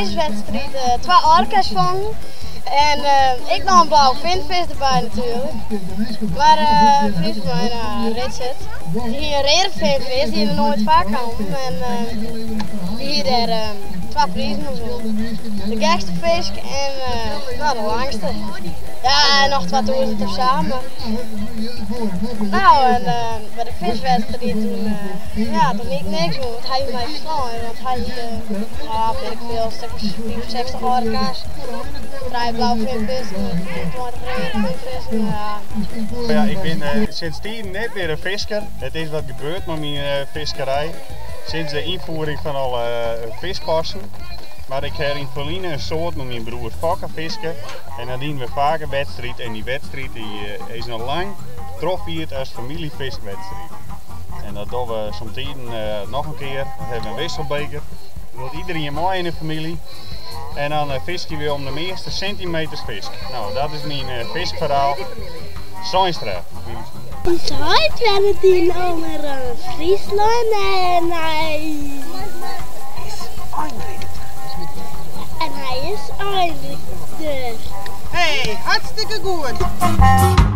fiskwedstriid twa orka's fongen. En ek noch in blauwe finfisk derby natuerlik. Mar in freon fan my, no, Richard, dy hie in reade finfisk, dy hie noch noait foar kommen en dy hie dêr twa prizen om wûn. De gekste fisk en no, de langste. Ja, en noch 2000 of sa, mar no en by de fiskwedstriid toen, ja, toen hie ik niks wûn, want hy hie my ferslein, want hy hie, ja, weet ik veel, in stik of 65 orka's, trije blauwe finfisken en 25 reade finfisken, ja. Ja, ik bin sinds tiden net mear in fisker. It is wat gebeurd mei myn fiskerij sinds de ynfiering fan alle fiskpassen. Mar ik ha yn it ferline in soad mei myn broer Fokke fiske en dan dienen we faak in wedstriid en dy wedstriid dy is noch lang trochfierd as famyljefickwedstriid. En dat dogge we somtiden noch in kear. Dan hawwe we in wisselbeker. Dan docht iederien mei yn de famylje. En dan fiskje we om de measte sintimeters fisk. No, dat is myn fiskferhaal. Seinstra. Us heit wennet yn Omrop Fryslân en hy is einredakteur. En hy is einredakteur. Hey, hartstikke goed!